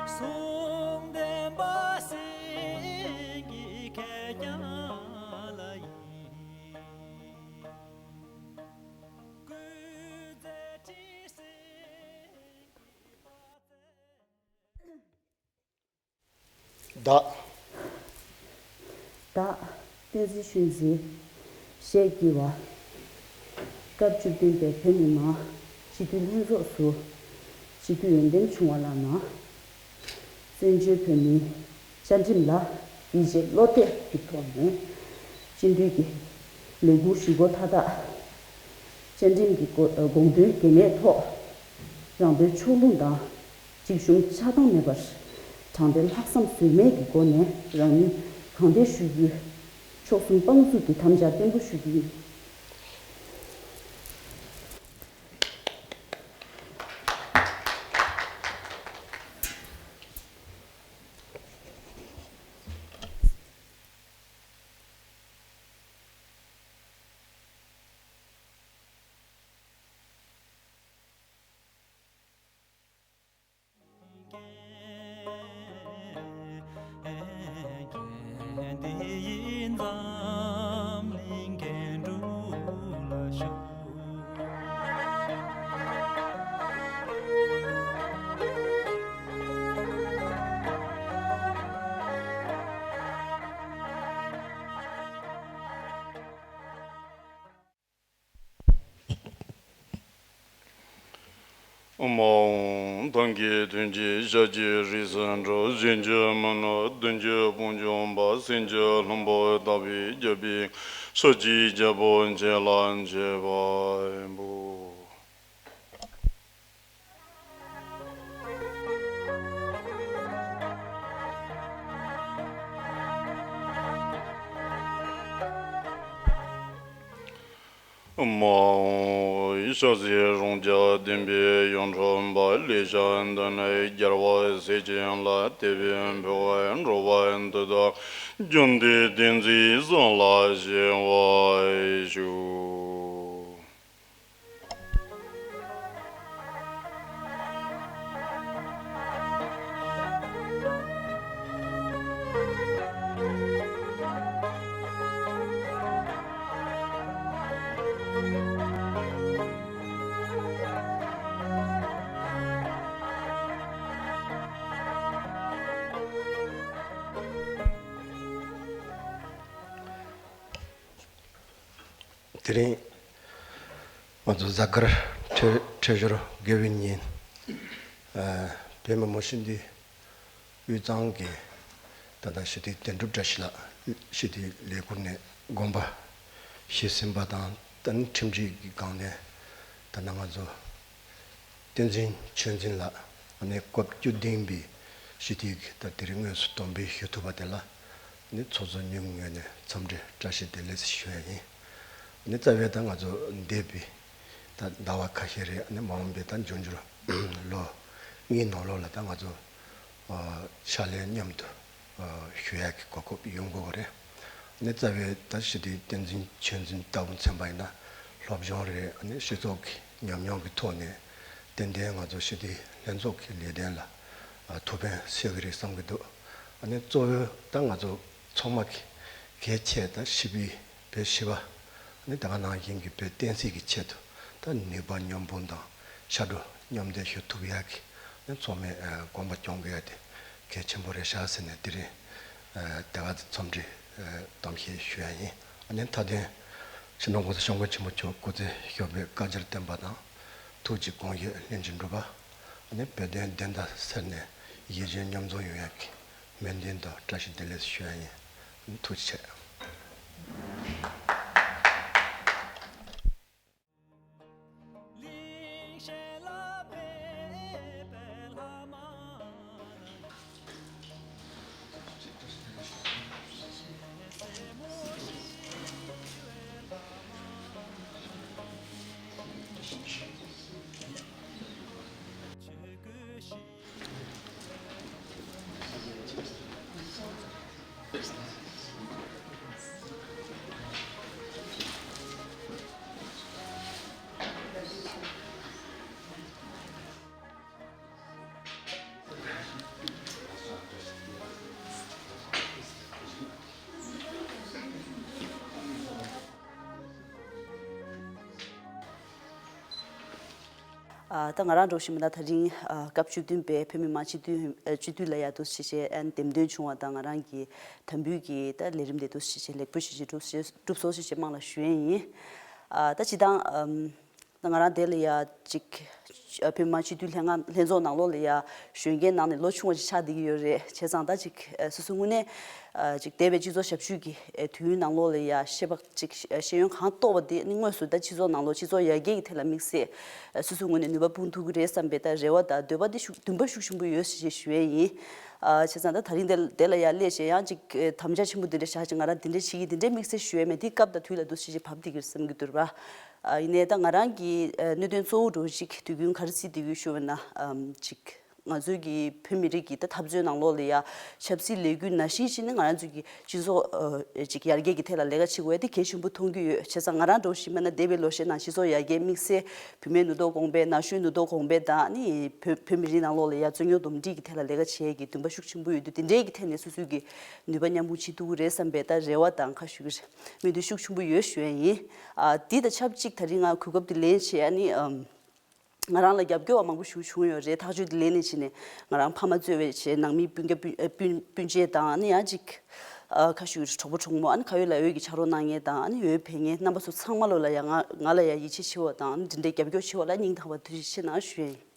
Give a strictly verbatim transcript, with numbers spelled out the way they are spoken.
གསུང་བདེན་པ་སེང་གེ་ཁེ་རྐྱང་ལ་ཡིན། བདག་བདག་བསྟན་འཛིན་ཆོས་འཛིན། ཞེས་བགྱི་བ། སྐབས་བཅུ་བདུན་པའི་བོད་མི་མང་སྤྱི་འཐུས་ལྷན་ཚོགས་སུ་སྤྱི་འཐུས་འོས་འདེམས་བྱུང་བ་ལགས་ན། བཙན་བྱོལ་བོད་མིའི་བཅའ་ཁྲིམས་ལ་ཡིད་ཆེས་བློ་གཏད་ཀྱི་ཐོག་ནས་སྤྱི་འཐུས་ཀྱི་ལས་འཁུར་ཞུ་སྒོ་མཐའ་དག་བཅའ་ཁྲིམས་ཀྱི་དགོངས་དོན་འགལ་མེད་ཐོག་རང་དོན་ཕྱོགས་ལྷུང་དང་། འཇིགས་ཞུམ་ཆགས་སྡང་མེད་པར་དྲང་བདེན་ལྷག་བསམ་ཟོལ་མེད་ཀྱི་སྒོ་ནས་རང་ནུས་གང་ཐད་ཞུ་རྒྱུ། མཆོག་གསུམ་དཔང་བཙུགས་ཀྱི་དམ་བཅའ་བརྟན་པོ་ཞུ་རྒྱུ་ཡིན། ཨོཾ། ཐང་གི་དོན་གྱི་ཞལ་གྱི་རིགས་སུ་འགྲོ། གཞན་གྱི་མི་ནུབ་བདུན་གྱི་དཔུང་འཇོམས་པ། སེམས་ཀྱི་ལྷུན་པོ་དག་པའི་རྒྱལ་པོའི་ཕྱག་གི་རྒྱལ་པོ་ཁྱེད་ལ་མཆོད་པ་འབུལ། མ་འོངས་ཕྱག་འཚལ་རང་རྒྱལ་ལྡན་པའི་ཡོངས་གྲུབ་པ། ལེགས་བཤད་འདི་ནི་རྒྱལ་བ་སྲས་བཅས་ལ། དད་པས་འབུལ་བར་འགྲོ་བ་འདི་དག་རྒྱུད་སྡེ་བསྟན་འཛིན་བཟང་ལ་ཞེས་པ་ཞུ། དེ་རིང་ང་ཚོ་གཟའ་སྐར་འཕྲད་འཕྲད་སྦྱོར་དགེ་བའི་ཉིན། ཨ། བོད་མི་མང་སྤྱི་འཐུས་དབུས་གཙང་གི་ད་ལྟ་སྤྱི་འཐུས་དོན་གྲུབ་བཀྲ་ཤིས་ལགས་སྤྱི་འཐུས་ལས་ཁུར་ནས་དགོངས་པ་བཞེས་ཟིན་པ་དང་། ད་ནི་ཁྲིམས་སྒྲིག་གི་སྒང་ནས་ད་ལྟ་ང་ཚོ་བསྟན་འཛིན་ཆོས་འཛིན་ལགས་ཨ་ནི་སྐབས་བཅུ་བདུན་པའི་སྤྱི་འཐུས་ཀྱི་ད་དེ་རིང་དངོས་སུ་དམ་འབུལ་ཞུ་ཐུབ་པ་དེ་ལ་ཨ་ནི་ཚོགས་གཙོ་མཆོག་གི་ངོས་ནས་འཚམས་འདྲི་བཀྲ་ཤིས་བདེ་ལེགས་ཞུ་ཡ་ཡིན། ཨ་ནི་རྩ་བའི་ད་ང་ཚོ་འདས་པའི་ད་ཟླ་བ་ཁ་ཤས་རེད། ཨ་ནི་མ་འོངས་པའི་ད་འབྱུང་འགྱུར་ལོ་གཉིས་ནང་ལོགས་ལ་ད་ང་ཚོ་ཕྱག་ལས་མཉམ་དུ་ཞུ་ཡག་གི་གོ་སྐབས་ཡོང་དགོས་པ་རེད། ཨ་ནི་རྩ་བའི་ད་སྤྱི་འཐུས་བསྟན་འཛིན་ཆོས་འཛིན་ལྟ་བུ་མཚོན་པ་ཡིན་ན། སློབ་སྦྱོང་རེད། ཨ་ནི་སྤྱི་ཚོགས་ཀྱི་ཉམས་མྱོང་གི་ཐོག་ནས་ཏན་ཏན་ང་ཚོ་སྤྱི་འཐུས་ལྷན་ཚོགས་ཀྱི་ལས་དོན་ལ་ཐུགས་ཕན་གསོས་ཀྱི་རེད་བསམ་གྱི་འདུག་ཨ་ནི་གཙོ་བོ་ད་ང་ཚོ་ ཚང་མ་གི་གལ་ཆེ་ད་ཞི་བའི་བོད་ཞི་བ་ནི་ད་ག་ནང་བཞིན་གྱི་བོད་བསྟན་སྲིད་ཀྱི་ཆེད་དུ་ད་ནུས་པ་མཉམ་སྤུངས་དང་ཕྱར་གྲུ་མཉམ་འདེགས་ཞུ་ཐུབ་ཡག་གི་ནི་ཚང་མས་དགོངས་པ་སྐྱོང་དགོས་ཡ་དེ་གལ་ཆེན་པོ་རེད་ཤག་ཟེར་ནས་དེ་རིང་དེ་ག་དེ་འཚམས་འདྲི་གཏམ་བཤད་ཞུ་ཡ་ཡིན། ཨ་ནི་མཐའ་དོན་སྤྱི་ནོར་༸གོང་ས་༸སྐྱབས་མགོན་ཆེན་པོ་མཆོག་སྐུ་ཚེ་ཞབས་པད་བསྐལ་བརྒྱར་བརྟན་པ་དང་། ཐུགས་ཀྱི་དགོངས་བཞེད་ལྷུན་གྱིས་འགྲུབ་པ། ཨ་ནི་བོད་དོན་བདེན་མཐའ་གསལ་ནས་ཡིད་བཞིན་མཉམ་འཛོམས་ཡོང་ཡག་གི་སྨོན་འདུན་དང་བཀྲ་ཤིས་བདེ་ལེགས་ཞུ་ཡ་ཡིན། ཐུགས་རྗེ་ཆེ། ཨ། ད་ང་རང་འདྲ་བོ་ཞིག་མིན་ན་ད་རིང་ཨ་སྐབས་བཅུ་བདུན་པའི་བོད་མི་མང་སྤྱི་འཐུས་ཨ་སྤྱི་འཐུས་ལ་ཡ་འདུག་སེ་བྱས་ཨ་འདེམས་ཐོན་བྱུང་བ་དང་། ང་རང་གི་དམ་འབུལ་གྱི་ད་ལས་རིམ་དེ་འདུག་སེ་བྱས་ལེགས་པོ་ཞེ་ཅིག་འགྲུབ་སོང་ཞེས་བྱས་དམངས་ལ་ཞུ་ཡས་ཡིན། ཨ། ད་སྤྱིར་བཏང་ཨམ། ད་ང་རང་དེ་ལ་ཡ་ཅིག་ཨ་བོད་མི་མང་སྤྱི་འཐུས་ལྷན་ཁང་ལྷན་ཚོགས་ནང་ལོགས་ལ་ཡ་གཞོན་སྐྱེས་ནང་ནས་ལོ་ཆུང་བ་ཅིག་ཆགས་བསྡད་ཀྱི་ཡོད་རེད། བྱས་ཙང་ད་ཅིག་ཨ་སོ་སོའི་དངོས་གནས་ཨ་ཅིག་འདས་པའི་སྤྱི་ཚོགས་ཞབས་ཞུ་གི་ཨ་དུས་ཡུན་ནང་ལོགས་ལ་ཡ་ཤེས་པ་ཅིག་ཨ་ཤེས་ཡོན་གང་རྟོགས་པ་དེ་ནི་དངོས་སུ་ད་སྤྱི་ཚོགས་ནང་ལོགས་སྤྱི་ཚོགས་ཡར་རྒྱས་ཀྱི་ཐད་ལ་དམིགས་བསལ་ཨ་སོ་སོའི་ངོས་ནས་ནུས་པ་སྤུངས་ཐུབ་ཀྱི་རེད་བསམ་པའི་ད་རེ་བ་དང་འདོད་པ་དེ་ཤུགས་འདུན་པ་ཤུགས་ཆེན་པོ་ཡོད་ཞེས་ཞུ་ཡས་ཡིན། ཨ་བྱས་ཙང་ད་ད་རིང་དེ་དེ་ལ་ཡ་སླེབས་བྱས་ཡང་ཅིག་ཨ་དམ་བཅའ་ཆེན་པོ་འདི་འདྲ་བཞག་ཅིག་ང་རང་འདི་འདྲ་བྱེད་ཀྱི་འདི་འདྲའི་དམིགས་བསལ་ཞུ་ཡས་མེད། དེ་སྐབས་དང་དུས་ལ་འདུག་སེ་ཅིག་བབས་བསྡད་ཀྱི་རེད་བསམ་གྱི་འདུག་ར། ཨ་ཡིན་ནའི་ད་ང་རང་གི་ཨ་གནད་དོན་གཙོ་བོ་འདྲ་བོ་ཞིག་དུས་རྒྱུན་ག་རེ་བརྩིས་བསྡད་ཀྱི་ཡོད་ཞུ་བ་ན་ཨམ་ཅིག་ང་ཚོའི་གི་བོད་མི་རིགས་ཀྱི་ད་འཐབ་རྩོད་ནང་ལོགས་ལ་ཡ་ཆབ་སྲིད་ལས་འགུལ་ནང་བཞིན་བྱས་ནས་ང་རང་ཚོའི་གི་སྤྱི་ཚོགས་ཨ་ཅིག་ཡར་རྒྱས་ཀྱི་ཐད་ལ་ལས་ཀ་བྱེད་དགོས་ཡ་དེ་གལ་ཆེན་པོ་མཐོང་གི་ཡོད། བྱས་ཙང་ང་རང་འདྲ་བོ་ཞིག་མིན་ན་འདས་པའི་ལོ་ཤས་ནང་སྤྱི་ཚོགས་ཡར་རྒྱས་དམིགས་བསལ་བུད་མེད་ནུས་སྟོབས་གོང་སྤེལ་ན་གཞོན་ནུས་སྟོབས་གོང་སྤེལ་དང་ནི་བོད་བོད་མི་རིགས་ནང་ལོགས་ལ་ཡ་རྩོད་རྙོག་འདུམ་འགྲིག་གི་ཐད་ལ་ལས་ཀ་བྱེད་ཡ་གི་འདུན་པ་ཤུགས་ཆེན་པོ་ཡོད་དུས་དེ་འདྲའི་གི་ཐད་ནས་སོ་སོའི་གི་ནུས་པ་མཉམ་སྤུངས་བྱེད་ཐུབ་ཀྱི་རེད་བསམ་པའི་ད་རེ་བ་དང་ཁ་ཞུ་གི་རེད། སྨོན་འདུན་ཤུགས་ཆེན་པོ་ཡོད་ཞུ་ཡ་ཡིན། ཨ་འདི་དང་ཆབས་ཅིག་ད་རིང་ང་གོ་སྐབས་འདི་ལེན་བྱས་ཨ་ནི་ཨམ་ང་རང་ལ་རྒྱབ་སྐྱོར་བ་མང་པོ་ཞིག་བྱུང་ཡོད་རེད། ཐག་གཅོད་འདི་ལེན་ནས་བྱས་ནས་ང་རང་ཕ་མ་གཙོས་པའི་བྱས་ནང་མི་སྤུན་ཀྱག་སྤུན་ཨ་སྤུན་སྤུན་མཆེད་དང་ཨ་ནི་ཡང་ཅིག་ཨ་ཁ་ཤས་གྲོགས་པོ་གྲོགས་མོ་ཨ་ནི་ག་ཡོད་ལ་ཡོད་ཀྱི་ཕྱག་རོགས་གནང་མཁན་དང་ཨ་ནི་འོས་འཕེན་མཁན་རྣམ་པ་ཚོ་ཚང་མ་ལོ་ལ་ཡང་ང་ང་ལ་ཡང་ཡིད་ཆེས་ཆེ་བ་དང་ཨ་ནི་འདི་འདྲའི་རྒྱབ་སྐྱོར་ཆེ་བ་ལ་སྙིང་ཐག་པ་ཐུགས་རྗེ་ཆེ་གནང་ཞུ་ཡ་ཡིན།